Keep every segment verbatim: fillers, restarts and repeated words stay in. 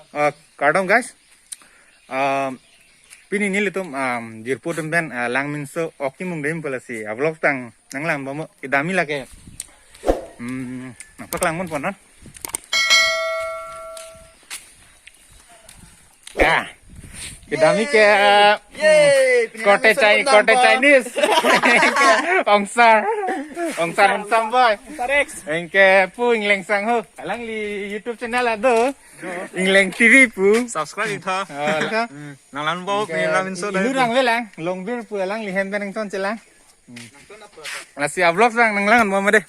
Ah, kardom guys. Ah, pini nelitum, ah, jirpo atum pen, ah, Langminso ok kemung dam pu lasi, ah, vlog tang nanglang bom mo, kedamji lake. Hmm, nangpaklang ponpo non. Ya. Kedamji ke, ah, Yeay, pini kote Langminso Chai-, atum kote dam. Chinese. Ongsar. Ongsar handsome boy. Ongsar X. Anke Pu Ingleng Sangho. Alangli YouTube channel do. Ingleng T V pu. Subscribe itha. Oh, la. Hmm. Nanglang bom, Anke pini Langminso inut dam. Rang le lang. Longbir pu alangli hem pen nangchon chelang. Hmm. Lasi a-vlog rang nanglang bom dei.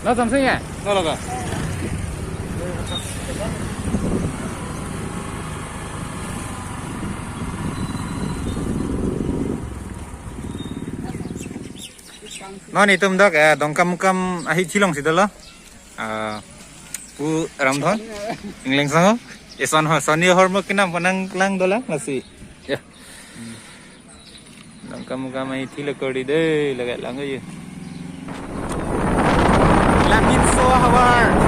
Lo samsing ya? Lo lo ka. Non itum dak, eh, Dongkamukam ahithi alongsi dolo. Ah, Pu Ramdhon, Ingleng Sangho, eson ho, soni hormo kenam panang lang dolang lasi. Ya. Dongkamukam ahithi lo kori dei, lagak lang ye. Langminso havar.